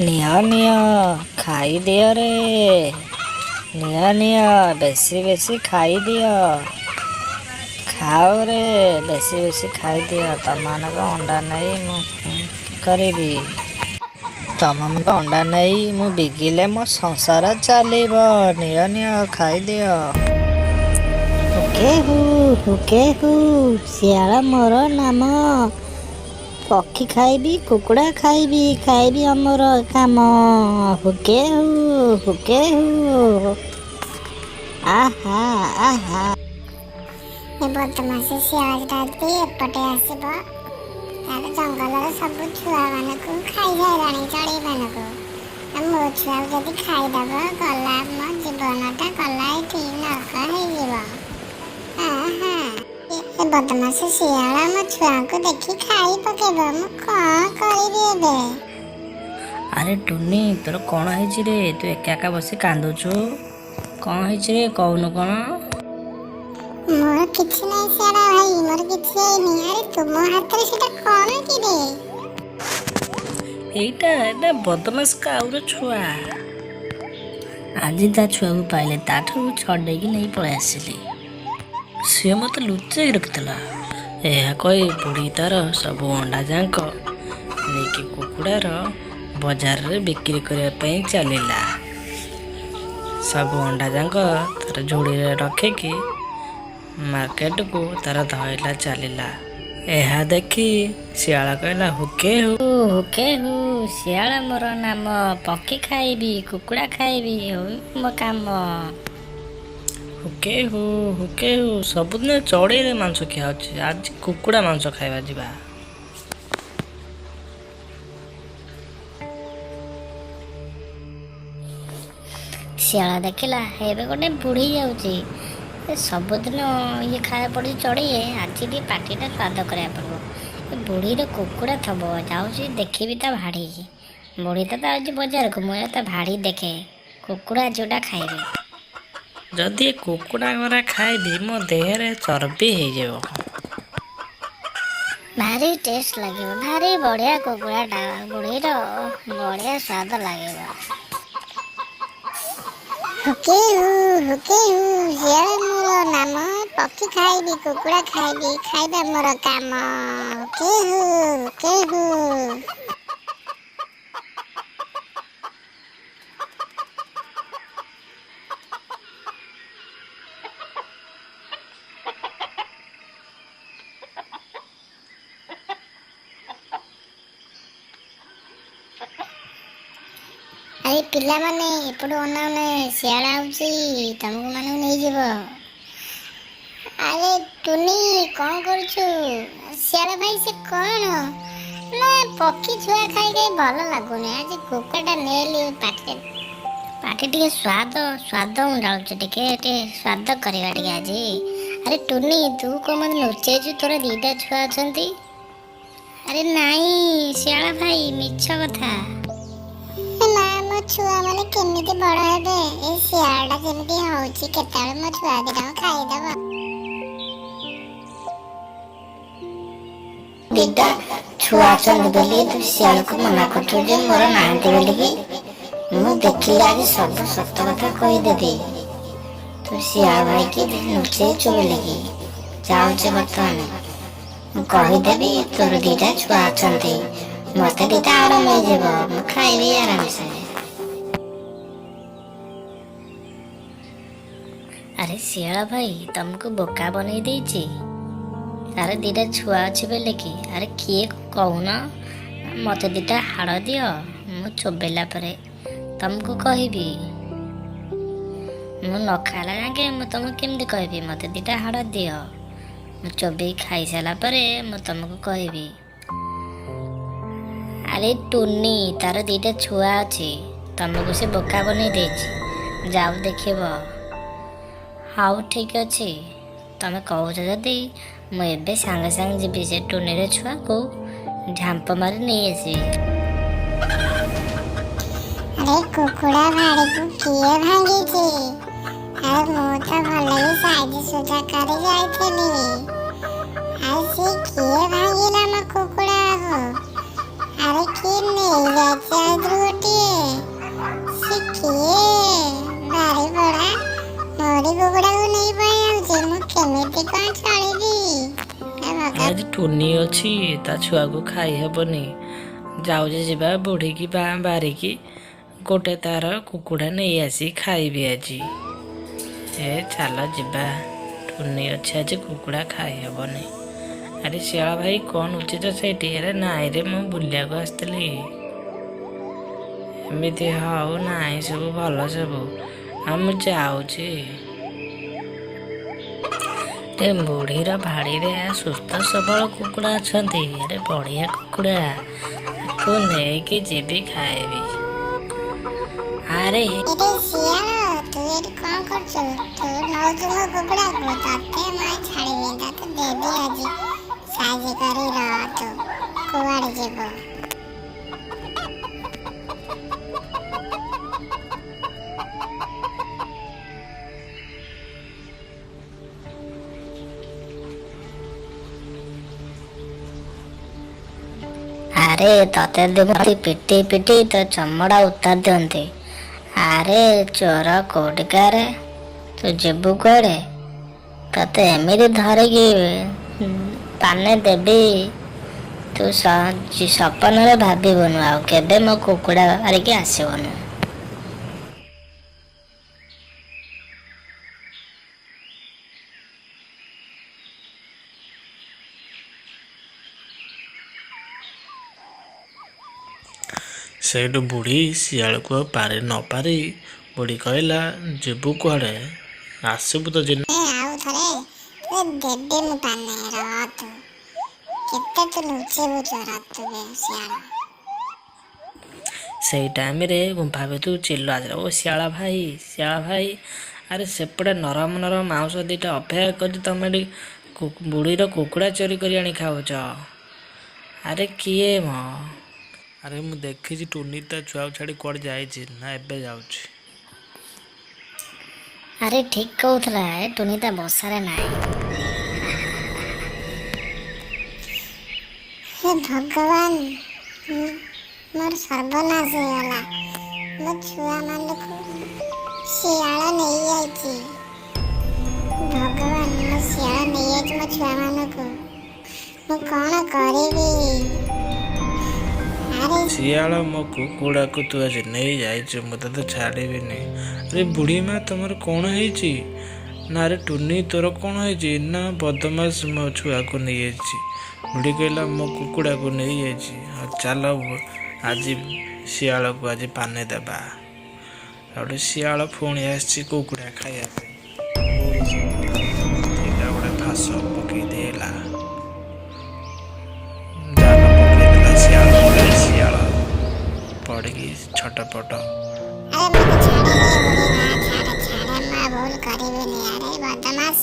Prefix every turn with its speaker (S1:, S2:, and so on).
S1: ନିଅ ନିଅ, ଖାଇଦିଅରେ, ନିଅ ନିଅ, ବେଶୀ ବେଶୀ ଖାଇଦିଅ, ଖାଅରେ, ବେଶୀ ବେଶୀ ଖାଇଦିଅ। ତମମାନଙ୍କ ଅଣ୍ଡା ନେଇ ମୁଁ କରିବି? ତମମାନଙ୍କ ଅଣ୍ଡା ନେଇ ମୁଁ ବିକିଲେ ମୋ ସଂସାର ଚାଲିବ। ନିଅ ନିଅ, ଖାଇଦିଅ।
S2: ହୁକେ ହୁ, ହୁକେ ହୁ, ଶିଆଳ ମୋର ନାମ। ପକ୍ଷୀ ଖାଇବି, କୁକୁଡ଼ା ଖାଇବି, ଖାଇବି ଆମର କାମ। ହୁକେ ହୁ, ହୁକେ ହୁ, ଆହା ଆହା।
S3: ଏ ବଦମାସି ଶିଆଳଟା ଯଦି ଏପଟେ ଆସିବ, ତାହେଲେ ଜଙ୍ଗଲର ସବୁ ଛୁଆମାନଙ୍କୁ ଖାଇସାରିଲାଣି, ଚଢ଼େଇମାନଙ୍କୁ। ଆଉ ମୋ ଛୁଆକୁ ଯଦି ଖାଇଦବ, ଗଲା ମୋ ଜୀବନଟା ଗଲା, ଏଠି ନରକ ହେଇଯିବ। ଆହା, ଏ ବଦମାସି ଶିଆଳ ମୋ ଛୁଆଙ୍କୁ ଦେଖି ଖାଇ ପକେଇବ। ମୁଁ କ'ଣ କରିବି ଏବେ?
S1: ଆରେ ଟୁନି, ତୋର କ'ଣ ହେଇଛି ରେ? ତୁ ଏକା ଏକା ବସି କାନ୍ଦୁଛୁ, କ'ଣ ହେଇଛି ରେ? କହୁନୁ କ'ଣ?
S3: ମୋର କିଛି ନାହିଁ ଶିଆଳ ଭାଇ, ମୋର କିଛି ହେଇନି। ଆରେ, ତୁମ ହାତରେ ସେଟା କ'ଣ କି ରେ?
S1: ଏଇଟା ବଦମାସ କାଉର ଛୁଆ। ଆଜି ତା ଛୁଆକୁ ପାଇଲେ ତାଠାରୁ ଛଡ଼େଇକି ନେଇ ପଳେଇ ଆସିଲି। ସିଏ ମୋତେ ଲୁଚେଇକି ରଖିଥିଲା। ଏହା କହି ବୁଢ଼ୀ ତାର ସବୁ ଅଣ୍ଡା ଯାକ ନେଇକି କୁକୁଡ଼ାର ବଜାରରେ ବିକ୍ରି କରିବା ପାଇଁ ଚାଲିଲା। ସବୁ ଅଣ୍ଡା ଯାକ ତାର ଝୁଡ଼ିରେ ରଖିକି ମାର୍କେଟକୁ ତାର ଧଇଲା ଚାଲିଲା। ଏହା ଦେଖି ଶିଆଳ କହିଲା, ହୁକେ ହୁ,
S2: ହୁକେ ହୁ, ଶିଆଳ ମୋର ନାମ। ପକ୍ଷୀ ଖାଇବି, କୁକୁଡ଼ା ଖାଇବି, ମୋ କାମ।
S1: ହୁକେ ହୁ, ହୁକେ ହୁ, ସବୁଦିନ ଚଢ଼େଇରେ ମାଂସ ଖିଆ ହେଉଛି, ଆଜି କୁକୁଡ଼ା ମାଂସ ଖାଇବା ଯିବା।
S2: ଶିଆଳ ଦେଖିଲା ଏବେ ଗୋଟେ ବୁଢ଼ୀ ଯାଉଛି। ଏ ସବୁଦିନ ଇଏ ଖାଇବା ପଡ଼ୁଛି ଚଢ଼େଇ, ଆଜି ଟିକେ ପାଟିଟା ସ୍ୱାଦ କରିବାକୁ ପଡ଼ିବ। ଏ ବୁଢ଼ୀର କୁକୁଡ଼ା ଥବ, ଯାଉଛି ଦେଖିବି ତା ଭାଡ଼ି। ବୁଢ଼ୀ ତ ଯାଉଛି ବଜାରକୁ, ମୁଁ ତା ଭାଡ଼ି ଦେଖେ, କୁକୁଡ଼ା ଯେଉଁଟା ଖାଇବି।
S1: ଯଦି ଏ କୁକୁଡ଼ା ଗୁରା ଖାଇବି, ମୋ ଦେହରେ ଚର୍ବି ହେଇଯିବ।
S2: ଭାରି ଟେଷ୍ଟ ଲାଗିବ, ଭାରି ବଢ଼ିଆ କୁକୁଡ଼ାଟା ବୁଢ଼ୀର, ବଢ଼ିଆ ସ୍ୱାଦ ଲାଗିବ।
S3: ହୁକେ ହୁ, ହୁକେ ହୁ, ଶିଆଳ ମୋର ନାମ। ପକ୍ଷୀ ଖାଇବି, କୁକୁଡ଼ା ଖାଇବି, ଖାଇବା ମୋର କାମ। ହୁକେ ହୁ, ହୁକେ ହୁ।
S2: ଆରେ ପିଲାମାନେ, ଏପଟୁ ଅନାଉନେ, ଶିଆଳ ଆଉଛି, ତମକୁ ମାନଙ୍କୁ ନେଇଯିବ। ଆରେ ଟୁନି, କ'ଣ କରୁଛୁ? ଶିଆଳ ଭାଇ, ସେ କ'ଣ ନା, ପକ୍ଷୀ ଛୁଆ ଖାଇ ଖାଇ ଭଲ ଲାଗୁନି। ଆଜି କୁକୁଡ଼ାଟା ନେଲି ପାଟିରେ, ପାଟି ଟିକେ ସ୍ୱାଦ ସ୍ୱାଦ ମୁଁ ଡାଳୁଛି, ଟିକେ ଟିକେ ସ୍ୱାଦ କରିବା ଟିକେ ଆଜି। ଆରେ ଟୁନି, ତୁ କ'ଣ ମୋତେ ଲୁଚେଇଛୁ? ତୋର ଦୁଇଟା ଛୁଆ ଅଛନ୍ତି? ଆରେ ନାଇଁ ଶିଆଳ ଭାଇ, ମିଛ କଥା।
S3: ନା, ମୋ ଛୁଆମାନେ କେମିତି ବଡ଼ ହେବେ? ଏ ଶିଆଳଟା ଯେମିତି ହଉଛି, କେତେବେଳେ ମୋ ଛୁଆ ଦିଟାକୁ ଖାଇଦବ।
S2: ଦିଟା ଛୁଆ ଅଛନ୍ତି ବୋଲି ତୁ ଶିଆଳକୁ ମନା କରୁଛୁ ଯେ ମୋର ନାହାନ୍ତି ବୋଲିକି? ମୁଁ ଦେଖିଲେ ଆଜି ସବୁ ସତ କଥା କହିଦେବି, ତୁ ଶିଆଳ ଭାଇକି ଲୁଚେଇଛୁ ବୋଲିକି। ଯାଉଛି ବର୍ତ୍ତମାନ, ମୁଁ କହିଦେବି ତୋର ଦିଟା ଛୁଆ ଅଛନ୍ତି। ମତେ ଦିଟା ଆରାମ ହେଇଯିବ, ମୁଁ ଖାଇବି ଆରାମସେ। ଆରେ ଶିଆଳ ଭାଇ ତମକୁ ବୋକା ବନେଇ ଦେଇଛି, ତାର ଦିଟା ଛୁଆ ଅଛି ବୋଲିକି। ଆରେ କିଏ କହୁନ, ମତେ ଦିଟା ହାଡ଼ ଦିଅ, ମୁଁ ଚୋବେଇଲା ପରେ ତମକୁ କହିବି। ମୁଁ ନ ଖାଇଲା ଯାକେ ମୁଁ ତମକୁ କେମିତି କହିବି? ମତେ ଦିଟା ହାଡ଼ ଦିଅ, ମୁଁ ଚୋବେଇ ଖାଇସାରିଲା ପରେ ମୁଁ ତମକୁ କହିବି। ଆରେ ଟୁନି, ତାର ଦିଟା ଛୁଆ ଅଛି, ତମକୁ ସେ ବୋକା ବନେଇ ଦେଇଛି। ଯାଉ ଦେଖିବ। ହଉ ଠିକ୍ ଅଛି, ତମେ କହୁଛ ଯଦି ମୁଁ ଏବେ ସାଙ୍ଗେ ସାଙ୍ଗେ ଯିବି, ସେ ଟୁନିର ଛୁଆକୁ ଝାମ୍ପ ମାରି ନେଇ ଆସିବି।
S3: ଆରେ, କୁକୁଡ଼ା ଭାଡ଼ିକୁ କିଏ ଭାଙ୍ଗିଛି? ଆରେ, ମୁଁ ତ ଭଲକି ସାଇଜ ସୁଜା କରି ଯାଇଥିଲି, ଆଉ ସିଏ କିଏ ଭାଙ୍ଗିଲା ମୋ କୁକୁଡ଼ାକୁ? ଆରେ, କିଏ ନେଇଯାଇଛି ଆଇଥିରୁ ଗୋଟିଏ?
S1: ତା ଛୁଆକୁ ଖାଇ ହେବନି। ଯାଉଛି ଯିବା ବୁଢ଼ୀକି ବାରିକି ଗୋଟେ ତାର କୁକୁଡ଼ା ନେଇ ଆସି ଖାଇବି ଆଜି। ଏ ଚାଲ ଯିବା, ଟୁନି ଅଛି ଆଜି କୁକୁଡ଼ା ଖାଇ ହେବନି। ଆରେ ଶିଆଳ ଭାଇ, କ'ଣ ଲୁଚିଛ ସେଇଠି? ଆରେ ନାଇଁରେ, ମୁଁ ବୁଲିବାକୁ ଆସିଥିଲି। ଏମିତି ହଉ ନାହିଁ, ସବୁ ଭଲ ସବୁ, ଆଉ ମୁଁ ଯାଉଛି। ଏ ବୁଢ଼ୀର ଭାଡ଼ିରେ ସୁସ୍ଥ ସବଳ କୁକୁଡ଼ା ଅଛନ୍ତି। ଆରେ ବଢ଼ିଆ କୁକୁଡ଼ା, ଆକୁ ନେଇକି ଯିବି ଖାଇବି। ଆରେ
S3: ଏରେ ଶିଆଳ, ତୁ ଏଠି କଣ କରୁଛୁ? ତୁ ନଉଛୁ ମୋ କୁକୁଡ଼ାକୁ? ତତେ ମୁଁ ଛାଡ଼ିବି, ତତେ ଦେବି ଆଜି ସାଇଜ କରି। ରହ, ତୁ କୁଆଡ଼େ ଯିବୁ?
S2: ଆରେ ତତେ ଯଦି ପିଟି ପିଟି ତୋ ଚମଡ଼ା ଉତାରି ଦିଅନ୍ତି। ଆରେ ଚୋର କୋଉଠିକାରେ, ତୁ ଯିବୁ କୁଆଡ଼େ? ତତେ ଏମିତି ଧରିକି ପାନେ ଦେବି, ତୁ ସପନରେ ଭାବିବୁନୁ ଆଉ କେବେ ମୋ କୁକୁଡ଼ା ବାରିକି ଆସିବୁନୁ।
S4: ସେଇଠୁ ବୁଢ଼ୀ ଶିଆଳକୁ ଆଉ ପାରି ନ ପାରି ବୁଢ଼ୀ କହିଲା, ଯିବୁ କୁଆଡ଼େ? ଆସିବୁ ତ ଦିନେ।
S3: ଏ ଆଉ ଥରେ ତତେ ଦେବି ମୁଁ ପାନେ। ରହ ତୁ, କେତେ ତୁ ଲୁଚିବୁ ଚୋର ତୁ ବେ ଶିଆଳ।
S1: ସେଇ ଟାଇମ୍ରେ ଗୁମ୍ଫା ଭିତରୁ ଚିଲ ଆସିଲା। ଓ ଶିଆଳ ଭାଇ, ଶିଆଳ ଭାଇ, ଆରେ ସେପଟେ ନରମ ନରମ ମାଉଁସ ଦୁଇଟା ଅପେକ୍ଷା କରିଛି, ତମେ ଏଠି ବୁଢ଼ୀର କୁକୁଡ଼ା ଚୋରି କରି ଆଣି ଖାଉଛ? ଆରେ କିଏ ମ?
S4: ଆରେ ମୁଁ ଦେଖିଛି ଟୁନି ତା ଛୁଆକୁ ଛାଡ଼ି କୁଆଡ଼େ ଯାଇଛି ନା ଏବେ ଯାଉଛି।
S2: ଆରେ ଠିକ୍ କହୁଥିଲା, ଏ ଟୁନି ତା ବସାରେ ନାହିଁ।
S3: ହେ ଭଗବାନ, ମୋର ସର୍ବନାଶ ହେଇଗଲା। ମୋ ଛୁଆମାନଙ୍କୁ ଶିଆଳ ନେଇଯାଇଛି। ଭଗବାନ, ମୋ ଶିଆଳ ନେଇଯାଇଛି ମୋ ଛୁଆମାନଙ୍କୁ, ମୁଁ କଣ କରିବି? ଆରେ
S4: ଶିଆଳ, ମୋ କୁକୁଡ଼ାକୁ ତୁ ଆଜି ନେଇଯାଇଛୁ, ମୁଁ ତତେ ଛାଡ଼ିବିନି। ଆରେ ବୁଢ଼ୀ ମା, ତମର କ'ଣ ହେଇଛି? ନା ଆରେ ଟୁନି, ତୋର କ'ଣ ହେଇଛି? ନା ବଦମାସ ମୋ ଛୁଆକୁ ନେଇଯାଇଛି। ବୁଢ଼ୀ କହିଲା, ମୋ କୁକୁଡ଼ାକୁ ନେଇଯାଇଛି। ଆଉ ଚାଲ, ଆଜି ଶିଆଳକୁ ଆଜି ପାନେ ଦେବା। ଆଉ ଶିଆଳ ପୁଣି ଆସିଛି କୁକୁଡ଼ା ଖାଇବା ପାଇଁ। ବୁଢ଼ୀ ସେଇଟା ଗୋଟେ ଫାସ ପକେଇ ଦେଲା, ଜାଲ ପକେଇଦେଲା ଶିଆଳ ଉପରେ। ଶିଆଳ ପଡ଼ିକି ଛଟପଟ।
S3: ଆରେ ମତେ ଛାଡ଼ିଦେ ବୁଢ଼ୀ ମା, ଛାଡ଼ ଛାଡ଼, ମୁଁ ଆଉ ଭୁଲ କରିବିନି। ଆରେ ବଦମାସ,